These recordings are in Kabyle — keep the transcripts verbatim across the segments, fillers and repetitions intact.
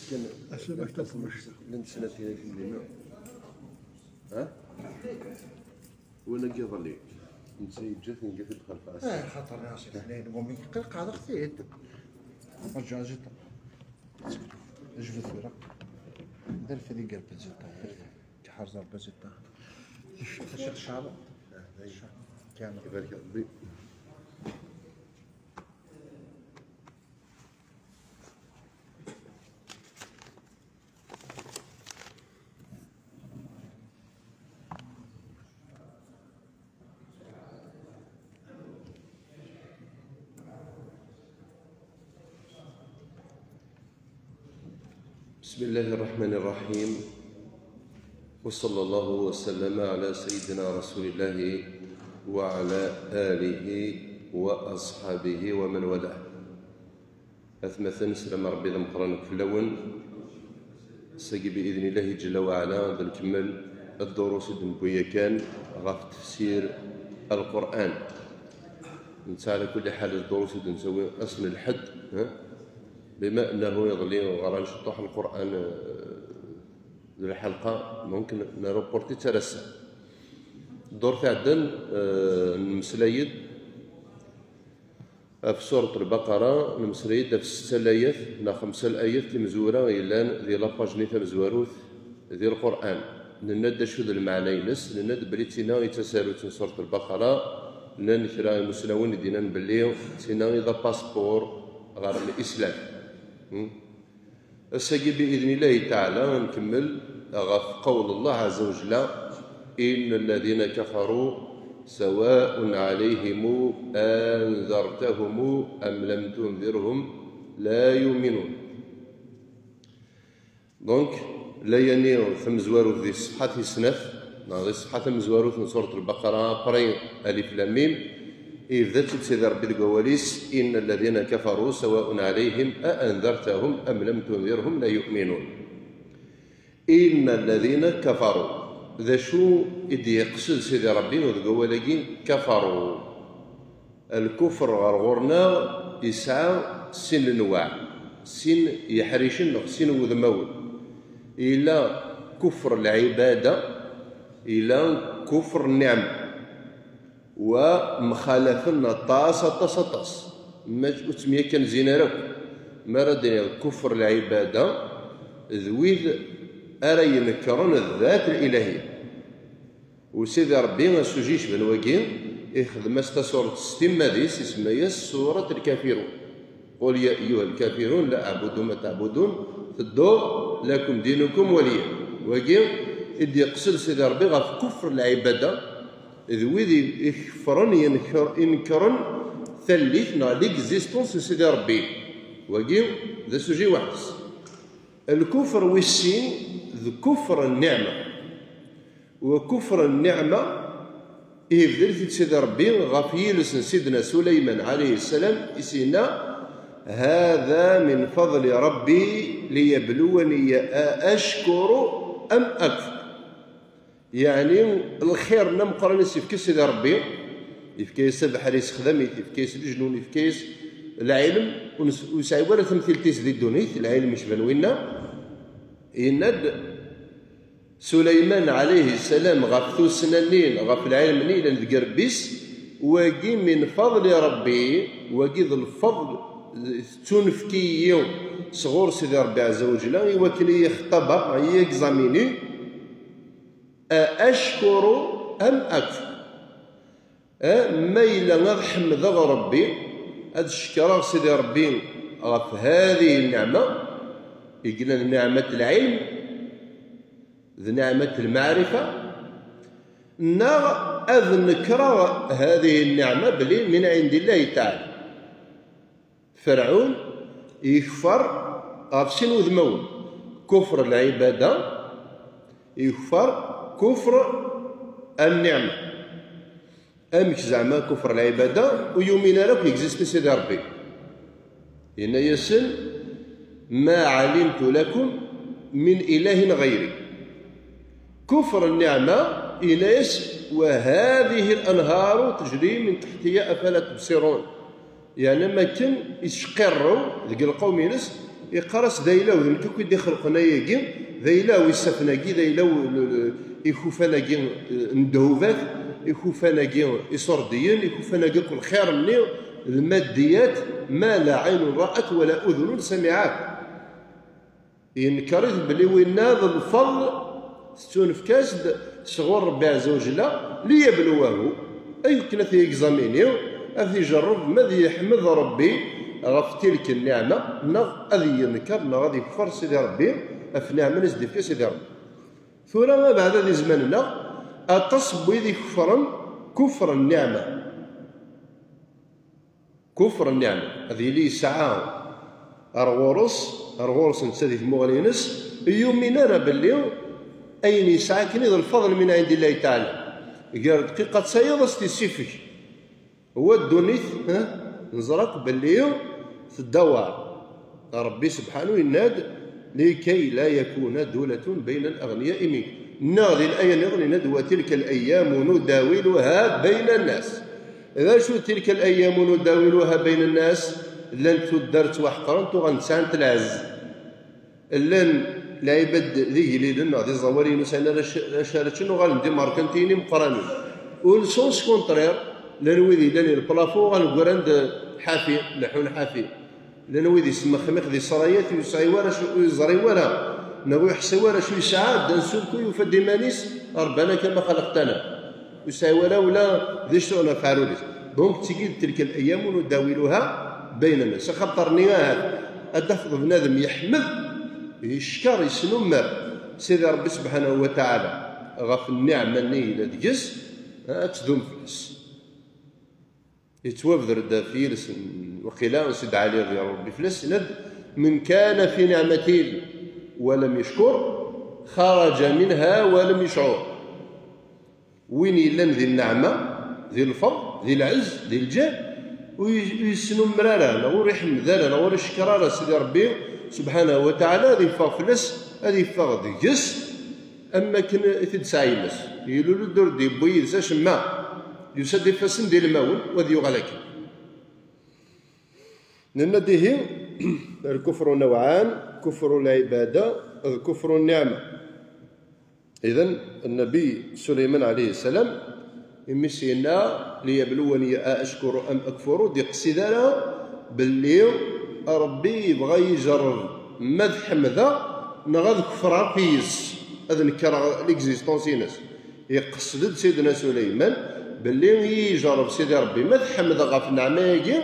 Ass-a ma tafeḍ. Llant snat yakk dinna. Ha? Win-agi iḍelli. Netta yeǧǧa-t, nga-t-id xelf ass. Eh, xaṭer nniɣ si tnayen, umi qil qeɛdeɣ-t-id. Rǧu, rǧu. Jbed tura. D rfed i yerfed ziṭṭa. Kḥar ẓer ba ziṭṭa. Tacik cɛaba. Kamel. Ibarek Rebbi. بسم الله الرحمن الرحيم. وصلى الله وسلم على سيدنا رسول الله وعلى آله وأصحابه ومن والاه. Atmaten, sslam n Ṛebbi d ameqqran akk fell-awen. Ass-agi, bi idnillahi ǧella wa ɛala, ad nkemmel ddurus i d-newwi yakan ɣef tefsir Lqur'an. Netta, ɛla kulli ḥal, ddurus i d-nettawi ass n lḥedd, eh? Bima annahu iḍelli ɣran ciṭuḥ Lqur'an, eh, d lḥelqa, donc, nreporti-tt ar ass-a. Ddurt iɛeddan, eh, nemmeslay-d ɣef Surat Lbaqara, nemmeslay-d ɣef setta layat neɣ xemsa layat timezwura yellan di la page-nni tamezwarut di Lqur'an. Nenna-d acu d lmeɛna-ines, nenna-d belli d tinna i d tasarut n Surat Lbaqara, llan kra imusnawen i d-yennan belli d tinna i d apaspuṛ ɣer Lislam. Hmm? Ass-agi, bi idnillahi taɛala, ad nkemmel ɣef qawl Allah ɛazza wa jalla: إن الذين كفروا سواء عليهم أأنذرتهم أم لم تنذرهم لا يؤمنون. Donc, layani tamezwarut di ṣṣeḥḥa tis snat, neɣ di ṣṣeḥḥa tamezwarut n Surat Lbaqara, après Alif Lam Mim, yebda-tt-id Sidi Ṛebbi deg wawal-is: إن الذين كفروا سواء عليهم أأنذرتهم أم لم تنذرهم لا يؤمنون. إن الذين كفروا. D acu i d-yeqsed Sidi Ṛebbi deg wawal-agi, كفروا؟ Lkufr ɣer ɣur-neɣ yesɛa sin lenwaɛ, sin yeḥricen neɣ sin wudmawen. Yella kufr lɛibada, yella kufr nniɛma. Wa mxalafen aṭas, aṭas, aṭas. Ma ur ttemyakanzin ara akk. Mi ara d-iniɣ kufr lɛibada, d wid ara inekkren ddat lilahiya. U Sidi Ṛebbi, asuji yecban wagi, ixdem-as tasuret s timmad-is, isemma-yas Surat Lkafirun. قل يا أيها الكافرون لا أعبد ما تعبدون. Tedduɣ, لكم دينكم ولي دين. Wagi i d-yeqsed Sidi Ṛebbi ɣef kufr lɛibada, d wid i ikeffren, yenker-, inekkren tallit neɣ l'existence n Sidi Ṛebbi. Wagi d asuji weḥd-s. Lkufr wis sin d kufr nniɛma. Wa kufr nniɛma, ibder-it-id Sidi Ṛebbi ɣef yiles n Sidna Suleyman ɛalayhi ssalam, i s-yenna: هذا من فضل ربي ليبلوني أأشكر أم أكفر. Yeɛni, lxir-nni ameqqran i s-yefka Sidi Ṛebbi, yefka-yas abeḥri yessexdam-it, yefka-yas leǧnun, yefka-yas lɛilm, ur nes-, ur yesɛi wala tamtilt-is di ddunit, lɛilm yecban winna. Yenna-d Suleyman ɛalayhi ssalam ɣef tussna-nni, ɣef lɛilm-nni yellan deg irebbi-s: wagi min faḍli Ṛebbi, wagi d lfeḍl, tettunefk-iyi sɣur Sidi Ṛebbi ɛazza wa jalla, i wakken i yi-xeṭṭabeɣ, i yi-egzamini. أأشكر أم أكفر؟ Eh, ma yella ad ḥemdeɣ Ṛebbi, ad cekkreɣ Sidi Ṛebbi ɣef هذه النعمة, i yellan d nniɛmat lɛilm, d nniɛmat lmaɛrifa, neɣ ad nekreɣ هذه النعمة belli من عند الله تعالى. Ferɛun yekfer ɣef sin wudmawen, kufr lɛibada, yekfer kufr nniɛma. Amek zeɛma kufr lɛibada ur yumin ara akk yeɣzisti Sidi Ṛebbi? Yenna-yasen: ما علمت لكم من إله غيري. Kufr nniɛma, yenna-yas: وهذه الأنهار تجري من تحتي أفلا تبصرون. Yeɛni am akken yettceqqiṛṛew deg lqawm-ines, Yeqqar-as: "D ayla-w, d nekk akk i d-ixelqen ayagi, d ayla-w isafen-agi, d ayla-w l-, l-, ikufan-agi, eh, n ddhubat, ikufan-agi iṣurdiyen, ikufan-agi akk lxir-nni, lmaddiyat, ma la ɛinun ra'at wa la udunun samiɛat." Yenker-it belli winna d lfeḍl tettunefk-as-d sɣur Rebbi Ɛezza wa Jella, liyabluwahu, akken ad t-yegzamini, ad t-ijerreb ma ad yeḥmed Rebbi ɣef tilk nniɛma, neɣ ad yenker, neɣ ad yekfer Sidi Rebbi ɣef nniɛma i s-d-ifka Sidi Rebbi. Tura, abeɛda di zzman-nneɣ, aṭas n wid ikefren kufr nniɛma. Kufr nniɛma, ad yili yesɛa ar ɣur-s, ar ɣur-s netta di tmuɣli-ines, ur yumin ara belli ayen yesɛa akken i d lfeḍl min ɛindi Llahi Taɛala. Gar dqiqa d tayeḍ ad s-t-issifeg. Wa ddunit, eh, neẓra akk belli tedda war. Rebbi subḥanu yenna-d: "Likay la yakuna dulatun bayna al-aɣniya'i minkum." Neɣ di laya nniḍen yenna-d: "Wa tilka al-ayyamu nudawiluha bayna nnas." D acu tilka al-ayyamu nudawiluha bayna nnas? Llant tuddar ttwaḥeqrent, uɣen sɛant lɛezz. Llan lɛibad d igelliden neɣ d iẓawaliyen ur sɛin ara c-, acu ara ččen, uɣalen d imerkantiyen imeqqranen. Au sens contraire, llan wid yellan i leplafo uɣalen ggran-d ḥafi, leḥḥun ḥafi. Llan wid yesmexmix di ṣṣrayat ur yesɛi wara acu, ur yeẓri wara, neɣ ur yeḥṣi wara acu yesɛa, ddan s ulku yufa-d iman-is, Rebbi-na kama xalaqtana. Ur yesɛi wara ula d acu ɣef uɛrur-is. Donc, tigi d tilka al-ayyamu nudawiluha bayna nnas. Axaṭer-nni ahat ad tafeḍ bnadem yeḥmed, yeckeṛ, yesnummer Sidi Rebbi subḥanahu wa taɛala ɣef nniɛma-nni yella deg-s, ad tdum fell-as. Yettwabder-d ɣef yiles n, waqila, Sidi Ɛli radi Rebbi fell-as, yenna-d: "من كان في نعمة ولم يشكر خرج منها ولم يشعر." Win yellan di nneɛma, di lfeḍl, di lɛezz, di lǧah, ur y-, ur yesnummer ara, neɣ ur iḥemmed ara, neɣ ur icekkeṛ ara Sidi Rebbi subḥanahu wa taɛala, ad yeffeɣ fell-as, ad yeffeɣ deg-s, am wakken i t-id-tesɛa yemma-s. Yelul-d, ur d-yewwi yid-s acemma. Yusa-d ifassen d ilmawen, u ad yuɣal akken. Nenna-d ihi, الكفر نوعان، كفر العبادة، كفر النعمة. Idan, Nnabi Suleyman ɛalayhi ssalam, imi s-yenna: "ليبلوني أأشكر أم أكفر", ur d-iqsid ara belli Rebbi yebɣa yi-ijerreb ma ad ḥemdeɣ neɣ ad kefreɣ akk yis, ad nekreɣ l'existence-ines. Iqsed-d Sidna Suleyman belli i yi-ijerreb Sidi Rebbi ma ad ḥemdeɣ ɣef nneɛma-agi,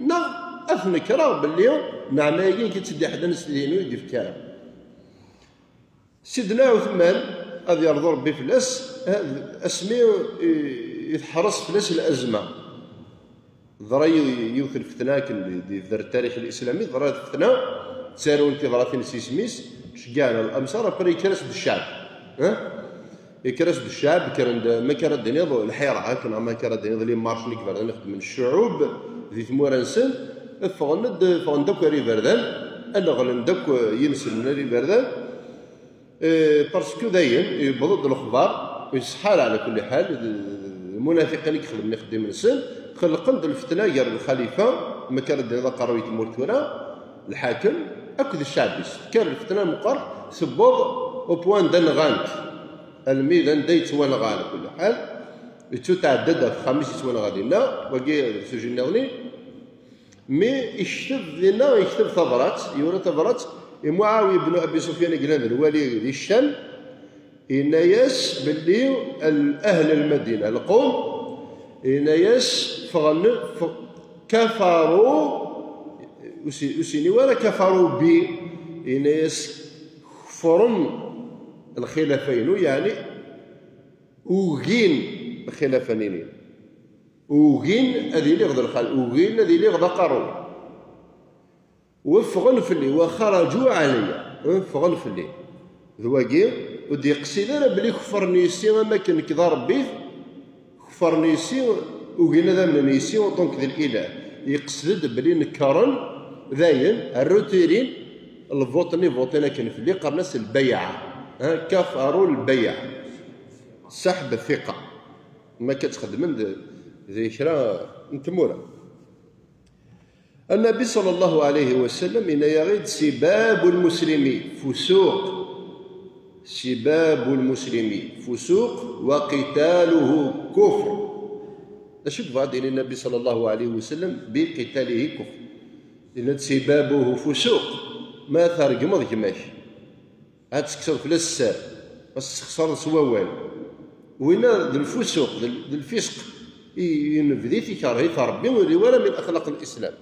neɣ ad t-nekreɣ belli nneɛma-agi nekk i tt-id-iḥdan s dinu i d-ifka. Sidna Ɛutman, ad yerḍu Rebbi fell-as, asmi i, i teḥreṣ fell-as lezma. Teḍra yi-, yiwet n lfetna akken di, di, di tarix lislami, teḍra lfetna, ttarun tibratin s yisem-is, ceggɛen al-amsar, après yekker-as-d cceɛb. Eh? Yekker-as-d cceɛb, kkren-d, ma akka ara d-tiniḍ, lḥira, akken, ma akka ara d-tiniḍ, les marches n yiberdan i xeddmen ccuɛub di tmura-nsen, ffɣen-d, ffɣen-d akk ar iberdan, ad neɣlen-d akk yinselmen ar iberdan. Eh, parce que dayen, yewweḍ-d lexbar, ur iṣeḥḥa ara, ɛla kulli ḥal, d, d, d lmunafiqin i ixedmen ixeddimen-nsen, xelqen-d lfetna gar lxalifa, ma akka ara d-tiniḍ aqerruy n tmurt tura, lḥakem, akked cceɛb-is. Tekker lfetna meqqar, tewweḍ au point anda nɣan-t. Almi d anda yettwanɣa, ɛla kulli ḥal, yettutɛedda-d ɣef uxxam-is, yettwanɣa dinna, wagi d sujet nniḍen. Mi ikteb dinna, ikteb tabrat, yura tabrat i Muɛawiya ibn Abi Sufyan i yellan d lwali di Ccam, yenna-yas belli al-, ahl al-Madina, lqum, yenna-yas ffɣen, f-, kafaru, ur s-, ur s-yenni wara kafaru bi, yenna-yas kefren lxilafa-inu, yeɛni ugin lxilafa-nni. Ugin ad iliɣ d lxal-, ugin ad iliɣ d aqerru. Weffɣen fell-i, wa xaraju ɛlayya, weffɣen fell-i. D wagi, ur d-yeqsid ara belli kefren yessi am akken nekk d arebbi-t, kefren yessi, ugin ad amnen yessi, donc d lilah. Yeqsed-d belli nekren, dayen, rrut irin, lvuṭ-nni vuṭin akken fell-i, qqaren-as lbayɛa. Ha, kafaru lbayɛa. Saḥb thiqa. Ma akka ttxeddmen d, di kra n tmura. Anabi ṣalla Llahu ɛalayhi wa sallam yenna-yaɣ-id: سباب المسلم فسوق، سباب المسلم فسوق وقتاله كفر. D acu i yebɣa ad d-yini Anabi ṣalla Llahu ɛalayhi wa sallam بقتاله كفر؟ Yenna-d: سبابه فسوق، ma tregmeḍ gma-k, ad tekkseḍ fell-as sser, ad tessexṣareḍ s wawal. Winna d lfusuq, d l-, d lfisq. I-, inebdi-t, ikerh-it Ṛebbi, ur yelli wara min axlaq l-Islam.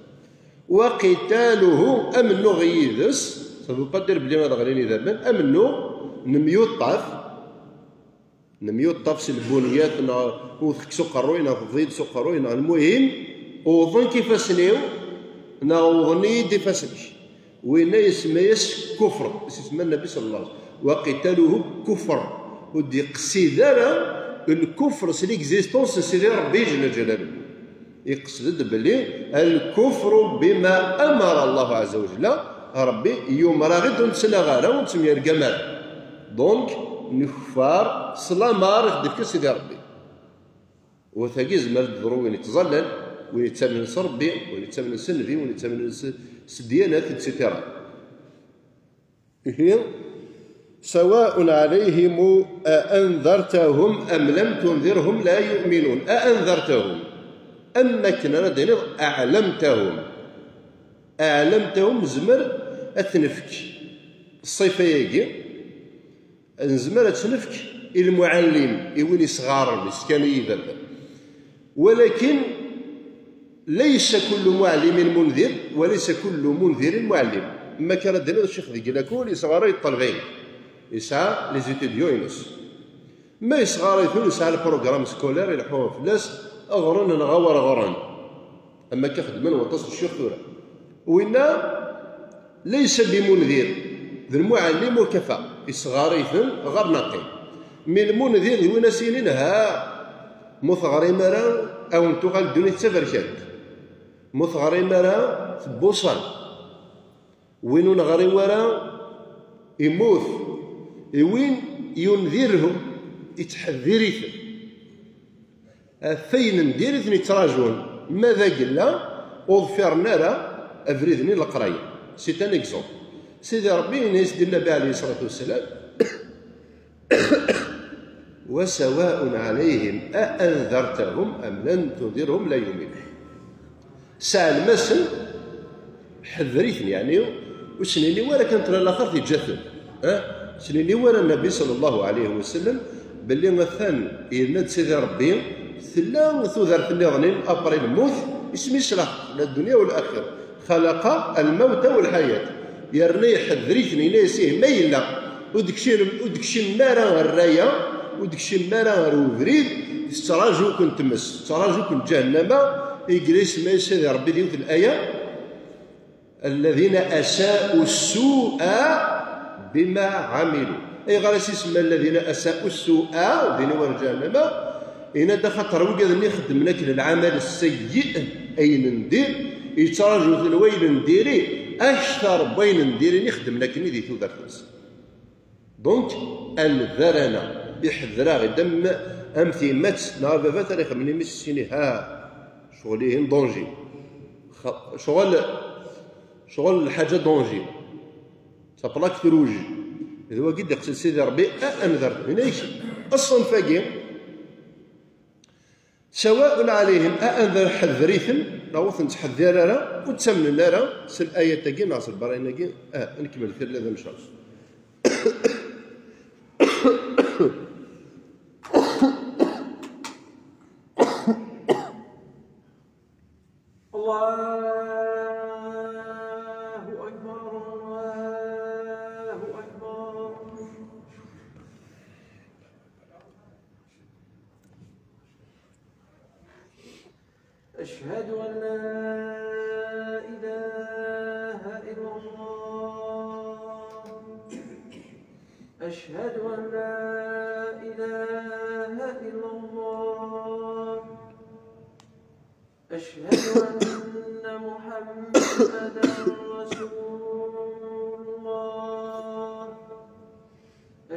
وقتاله, amennuɣ yid-s, ça veut pas dire belli ad ɣlin idammen, amennuɣ, nemyuṭṭaf, nemyuṭṭaf s lbunyat, neɣ wwteɣ-k s uqerruy, neɣ tebḍiḍ s uqerruy, neɣ lmuhim, wwḍen-k ifassen-iw, neɣ wwḍen-iyi-d ifassen-ik. Winna isemma-yas kufr, i s-isemma Nnbi ṣalla Llahu ɛalayhi wa sallam. وقتاله كفر. Ur d-iqsid ara lkufr s l'existence n Sidi Ṛebbi Ǧella Ǧalaluhu. Iqsed-d belli الكفر بما أمر الله عز وجل, Ṛebbi yumer-aɣ-id, ur nettnaɣ ara, ur nettemyergam ara. Donc, nekfar s lamer i ɣ-d-ifka Sidi Ṛebbi. U tagi yezmer ad d-teḍru win yettẓallan, win yettamnen s Ṛebbi, win yettamnen s Nnbi, win yettamnen s, s ddyanat, et cetera. Ihi, سواء عليهم أأنذرتهم أم لم تنذرهم لا يؤمنون. أأنذرتهم. Am akken ara d-tiniḍ أعلمتهم. أعلمتهم, nezmer ad t-nefk ṣṣifa-agi, nezmer ad tt-nefk i lmuɛallim, i win yesɣaren, yeskan-iyi baba. Walakin, ليس كل معلم منذر، وليس كل منذر معلم. Ma kan ad d-tiniḍ ccix deg lakul yesɣaray ṭṭalba-ines, yesɛa les étudiants-ines. Ma yesɣaray-ten, yesɛa le programme scolaire, ileḥḥu fell-as, ɣren neɣ awer ɣren. Am akka xeddmen waṭas n ccix tura. Winna, ليس بمنذر, d lmuɛallim ur kafa, yesɣaray-ten ɣer naqi. Mi lmundir d win as-yinin: ha, ma ur teɣrim ara, a wen-tuɣal ddunit d taberkant. Ma ur teɣrim ara, tebbuṣam. Win ur neɣri ara, immut. I win yundirhum, ittḥeddir-iten. Ɣef wayen n diri i ten-yettrajun, ma d agella, ur ḍfiren ara abrid-nni n leqraya. C'est un exemple. Sidi Ṛebbi yenna-yas-d i Nnbi ɛalayhi ṣṣalatu wassalam: وسواء عليهم أأنذرتهم أم لم تنذرهم لا يؤمنون. Sseɛlem-asen, ḥedder-iten, yeɛni, ur sen-ini wara kan tlal axir teǧǧa-ten. Eh? Ur sen-ini wara Nnbi ṣalla Llahu ɛalayhi wa sallam belli atan yenna-d Sidi Ṛebbi, tella tudert nniḍen après lmut, isem-is lḥeqq, la ddunya wa laxira. خلق الموت والحياة. Yerna iḥedder-iten, yenna-yas: ih, ma yella ur d-kcim-, ur d-kcimen ara ɣer rraya, ur d-kcimen ara ɣer ubrid, tettraǧu-ken tmes, tettraǧu-ken ǧahennama, i yella isemma-yas Sidi Ṛebbi di yiwet n laya: الذين أساءوا السوء بما عملوا. Ayɣer i s-isemma الذين أساءوا السوء, din war ǧahennama? Yenna-d axaṭer wigad-nni xeddmen akken lɛamal sseyyiɛ, ayen n dir, yettraǧu-ten wayen n diri akter n wayen n diri-nni xeddmen akken di tudert-nsen. Donc, anzarana, iḥedder-aɣ-id am, am tyemmat neɣ ababat ara ixemmen i mmi-s, s-ini: ha, ccɣel-ihin danger. Xa-, ccɣel, ccɣel lḥaǧa danger. D taplaque rouge. D wagi d-iqsed Sidi Ṛebbi, a anzar. Yenna-yak, ṣṣenf-agi, سواء عليهم, a anzar, ḥedder-iten, neɣ ur ten-ttḥeddir ara, ur ttamnen ara s layat-agi neɣ s lbarahin-agi. Ah, ad nkemmel tirla d amecras. الله أكبر، الله أكبر. أشهد أن لا إله إلا الله. أشهد أن لا إله إلا الله. أشهد أن محمدا رسول الله.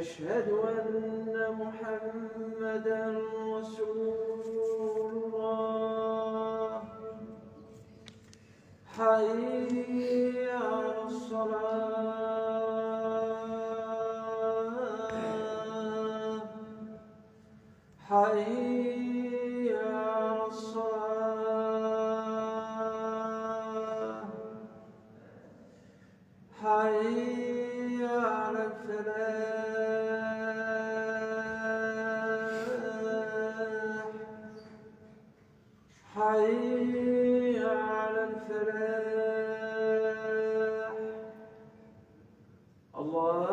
أشهد أن محمدا رسول الله. حي على الصلاة. حي على الصلاة. حي على الفلاح. حي على الفلاح. الله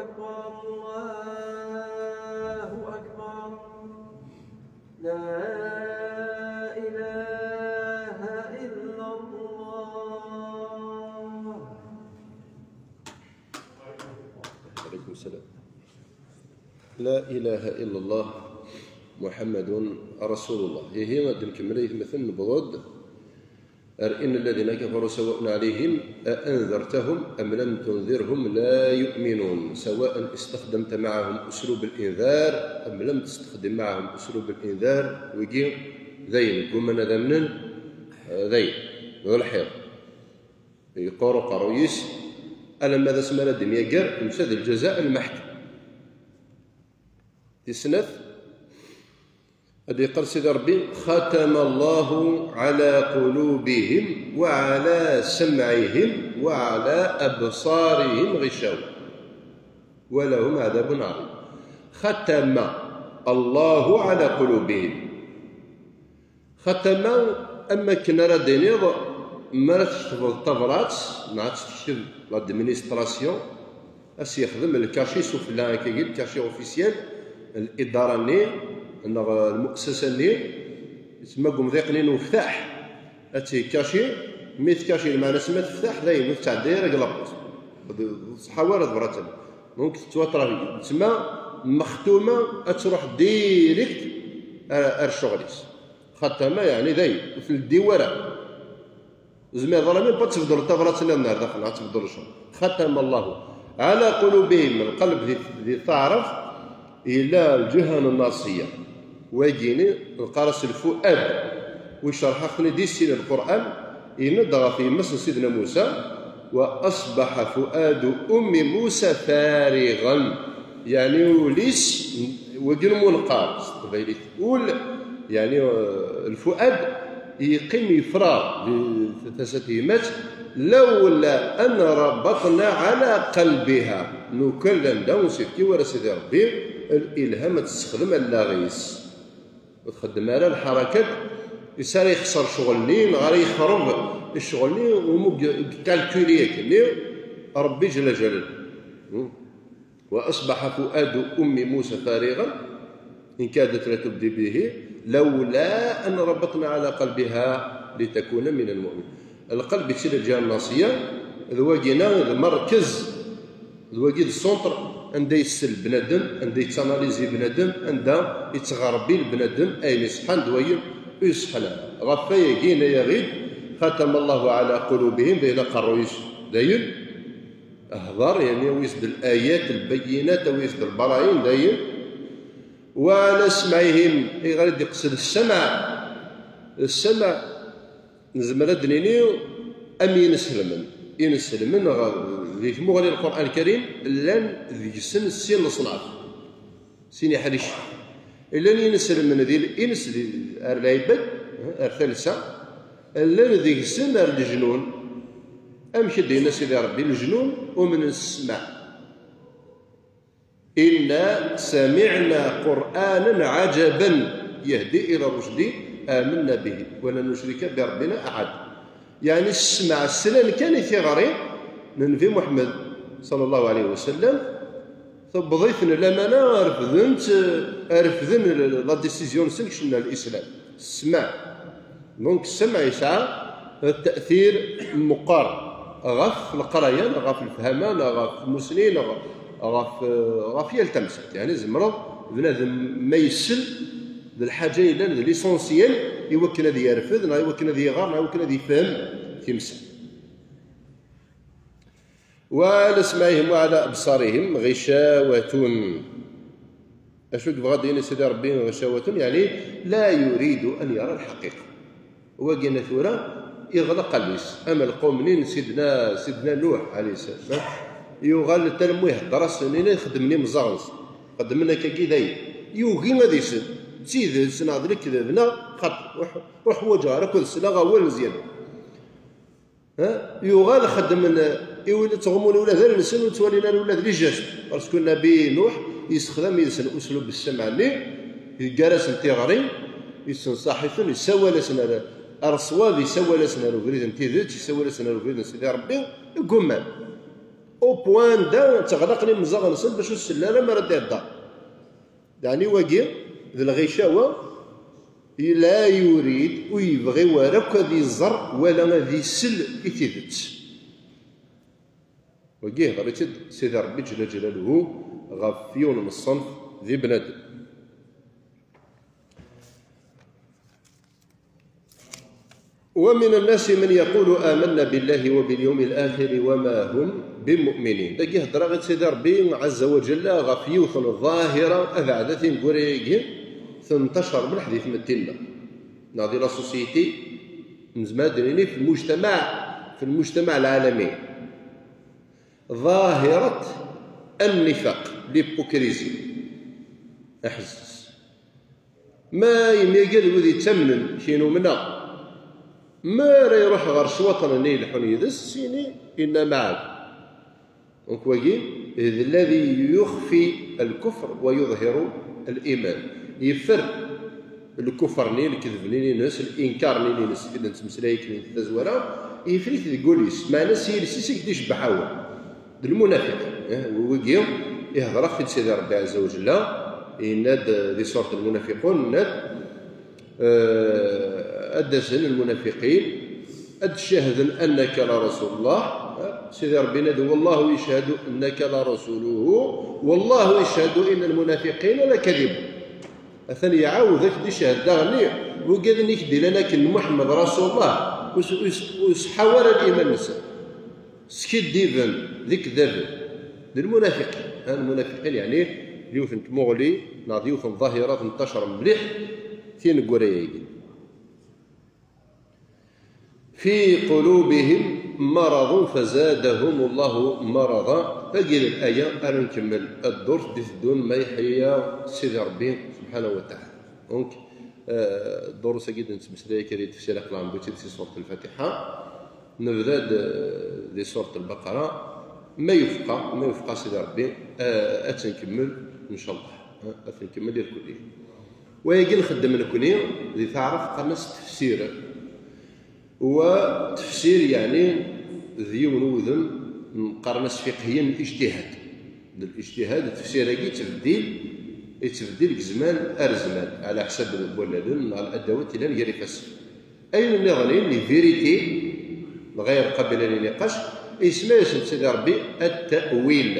أكبر، الله أكبر. لا إله إلا الله. عليكم السلام. لا إله إلا الله محمد رسول الله. Ihi, ad nkemmel aytmaten, newweḍ-d ar إن الذين كفروا سواء عليهم أأنذرتهم أم لم تنذرهم لا يؤمنون. سواء استخدمت معهم أسلوب الإنذار أم لم تستخدم معهم أسلوب الإنذار. Wigi, dayen, ggumman ad amnen, dayen, d lḥiḍ. Yeqqur uqerruy-is, alamma d asmi ara d-imyagger, netta d lǧaza lmeḥk. Tis snat, ad yeqqar Sidi Ṛebbi: ختم الله على قلوبهم وعلى سمعهم وعلى أبصارهم غشاوة ولهم عذاب عظيم. ختم الله على قلوبهم. Xatama, am wakken ara d-tiniḍ, mi ara tketbeḍ tabrat, neɣ ad tt-tekteb l'administration, ad s-yexdem lkaci sufella, akkagi, lkaci officiel, l'idara-nni, neɣ lmu'assasa-nni, tsemma deg umḍiq-nni n uftaḥ, ad tt-yekkaci, mi tkaci, lmeɛna-s ma teftaḥ, dayen, ur tettɛedday ara deg la poste. D ṣṣeḥḥa wara tebrat-nni. Donc, tettwaṭrafgi. Tsemma mextuma, ad truḥ direct ar, ar ccɣel-is. Xatama, yeɛni dayen, ur tleddi wara. Ur zmireḍ ara même pas ad tbeddleḍ tabrat-nniḍen ar daxel, ad tbeddleḍ ccɣel. ختم الله على قلوبهم, lqelb di, di taɛrabt yella lǧiha n nnaṣiya. Wagini neqqar-as lfuad, u icerḥ-aɣ-ten-id i sin Lqur'an, yenna-d ɣef yemma-s n Sidna Musa: وأصبح فؤاد أم موسى فارغا. Yeɛni ul-is, wagi n umunqar, s teqbaylit, ul, yeɛni, eh, lfuad, yeqqim yefra di tasa n tyemmat: لولا أن ربطنا على قلبها. Lukan llan da ur s-yefki wara Sidi Ṛebbi lilham ad tessexdem allaɣ-is. Ur txeddem ara lḥarakat, is ara yexṣer ccɣel-nni, neɣ ara yexreb ccɣel-nni, umi yekkalkuli akkenni Ṛebbi Ǧella Ǧalaluhu. Hmm. وأصبح فؤاد أم موسى فارغا إن كادت لتبدي به لولا أن ربطنا على قلبها لتكون من المؤمنين. Lqelb yettili lǧiha nnaṣiya, d wagina d merkez, d wagi d centre anda yessel bnadem, anda yettanalizi bnadem, anda yettɣerbil bnadem, ayen iṣeḥḥan d wayen ur iṣeḥḥan ara. Ɣef wayagi, yenna-yaɣ-id: ختم الله على قلوبهم, dayen aqerruy-is, dayen, hḍer, yeɛni awi-s-d l-ayat, lbayyinat, awi-s-d lbarahin, dayen. وعلى سمعهم, ayɣer i d-iqsed ssama? Ssama, nezmer ad d-nini am yinselmen. Inselmen ɣ-, di tmuɣli n Lqur'an Lkarim, llan deg-sen sin leṣnaf, sin iḥricen. Llan yinselmen di l-, ins di, ar lɛibad, ar talsa, llan deg-sen ar leǧnun. Amek i d-yenna Sidi Ṛebbi, leǧnun umnen s ssmaɛ. إنا سمعنا قرآنا عجبا يهدي إلى الرشد آمنا به ولن نشرك بربنا أحدا. Yeɛni ssmaɛ, slan kan i tiɣri n Nnbi Muḥemmed, ṣalla Llahu ɛalayhi wa sallam, tewweḍ-iten lamana refden-tt, refden la décision-nsen, kecmen ar Lislam. Ssmaɛ. Donc, ssmaɛ yesɛa التأثير meqqar ɣef leqraya, neɣ ɣef lefhama, neɣ ɣef tmusni, neɣ ɣef, ɣef yal tamsalt. Yeɛni, tzemreḍ, bnadem ma yessel, d lḥaǧa yellan d l'essentiel i wakken ad yerfed, neɣ i wakken ad iɣer, neɣ i wakken ad yefhem timsal. وعلى سمعهم وعلى أبصارهم غشاوة. Acu i yebɣa ad d-yini Sidi Ṛebbi ɣ cawatun? Yeɛni, la yuridu an yara lḥaqiqa. Wagi-nni tura, iɣleq allen-is. Am lqawm-nni n Sidna, Sidna Nuḥ, ɛalayhi ssalam, ha? Yuɣal tal mu ihedder-asen, ini xeddmen imẓaɣ-nsen. Xeddmen akkagi dayen. Yugi ad isel. D tidet, neɣ d lekdeb, neɣ xaṭi. Ur ḥ-, ur ḥwaǧeɣ ara akk ad sleɣ awal n zyada. Ha? Yuɣal xeddmen, i win ttɣummun ula d allen-nsen, ur ttwalin ara ula d les gestes. Parce que Nnabi Nuḥ yessexdam yid-sen uslub n ssem-nni, yeggar-asen tiɣri, yessenṣaḥ-iten, yessawal-asen ar, ar ṣṣwab, yessawal-asen ar ubrid n tidet, yessawal-asen ar ubrid n Sidi Ṛebbi, ggumman. Au point da, tteɣlaqen imẓaɣ-nsen bac ur sellen ara mi ara d-ihedder. Yeɛni wagi, d lɣicawa, la yurid, ur yebɣi wara akk ad iẓer wala ad isel i tidet. Wagi, ihder-itt-id Sidi Ṛebbi Ǧella Ǧelaluhu ɣef yiwen n ṣṣenf di bnadem. ومن الناس من يقول آمنا بالله وباليوم الآخر وما هم بمؤمنين. Dagi heddreɣ-d Sidi Ṛebbi Ɛazza wa Ǧella ɣef yiwet n ḍahira abeɛda tineggura-agi tenṭacer mliḥ di tmetti-nneɣ, neɣ di la société, nezmer ad d-nini fi lmujtamaɛ, fi lmujtamaɛ lɛalami. ظاهرة النفاق, l'hypocrisie. Aḥezzez. Ma yemyager d wid yettamnen, kra n umneɣ, mi ara iruḥ ɣer ccwaṭen-nni ileḥḥun yid-s, sini inna maɛad. Donc wagi, d الذي يخفي الكفر ويظهر الإيمان. Yeffer lkufr-nni, lekdeb-nni-ines, linkar-nni-ines, i d-nettmeslay akken di tazwara, yeffer-it deg wul-is, meɛna s yiles-is i k-d-icebbeḥ awal. D lmunafiq. Eh, wigi, ihder-aɣ-t-id Sidi Ṛebbi Ɛazza wa Ǧella, yenna-d di surat Lmunafiqun, yenna-d, eh, ad d-asen lmunafiqin, ad d-cahden annaka la Rasulullah. Eh, Sidi Ṛebbi yenna-d, والله يشهد إنك لرسوله والله يشهد إن المنافقين لكاذبون. Atan iɛawed ak-d icehhed daɣen, wigad-nni i k-d-ilan akken Muḥemmed Rasulullah, ur s-, ur s-, ur seḥḥaw ara liman-nsen. Skiddiben, d ikeddaben, d lmunafiqin. Ha, lmunafiqin, yeɛni, d yiwet n tmuɣli, neɣ d yiwet n ḍahira tenṭacer mliḥ tineggura-agi. في قلوبهم مرض فزادهم الله مرضا. Tagi d laya ara nkemmel ddurt d-iteddun ma yeḥya Sidi Ṛebbi subḥanahu wa taɛala. Donc, euh, ddurus-agi d-nettmeslay akka di tefsira aqlaɣ newwi-tt-id si surat Lfatiḥa. Nebda-d, euh, di surat Lbaqara. Ma yufeq-aɣ, ma yufeq-aɣ Sidi Ṛebbi, euh, ad tt-nkemmel, ncallah. Euh, ad tt-nkemmel irkelli. Wayagi nxeddem nekni di taɛrabt qqaren-as tefsir. Wa tefsir, yeɛni d yiwen wudem qqaren-as fiqhiyen ijtihad. D lijtihad, d tefsir-agi yettbeddil, yettbeddil deg zzman ar zzman, ɛla ḥsab n wallalen neɣ ladawat yellan gar ifassen. Ayen nniḍen, les vérités, lɣayr qabil ad niniqac, yesma-yasen Sidi Ṛebbi at-ta'wil.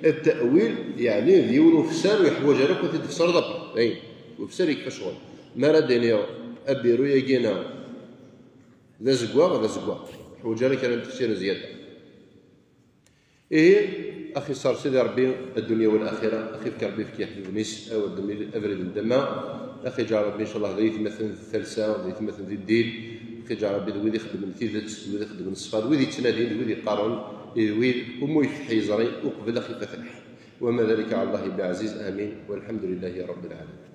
At-ta'wil, yeɛni d yiwen ufessar ur yeḥwaǧ ara akk ad t-id-tfesreḍ après. Ayen, ufessar yekfa ccɣel. Mi ara d-iniɣ abiru-yagi-na d azeggaɣ, d azeggaɣ. Ur yeḥwaǧ ara kra n tefsir n zzyada. Ihi, axi ṣṣer Sidi Ṛebbi, ddunya u laxira, axi ifk Ṛebbi ifk i iḥbiben-is, awer d-nili abrid n ddemma, axi yeǧɛel Ṛebbi, ncallah, d aytmaten di talsa, d aytmaten di ddin, axi yeǧɛel Ṛebbi d wid ixeddmen tidet, d wid ixeddmen ṣṣfa, d wid yettnadin, d wid yeqqaren, d wid umi ifteḥ yeẓri uqbel axi ifat lḥal. وما ذلك على الله بعزيز، آمين، والحمد لله رب العالمين.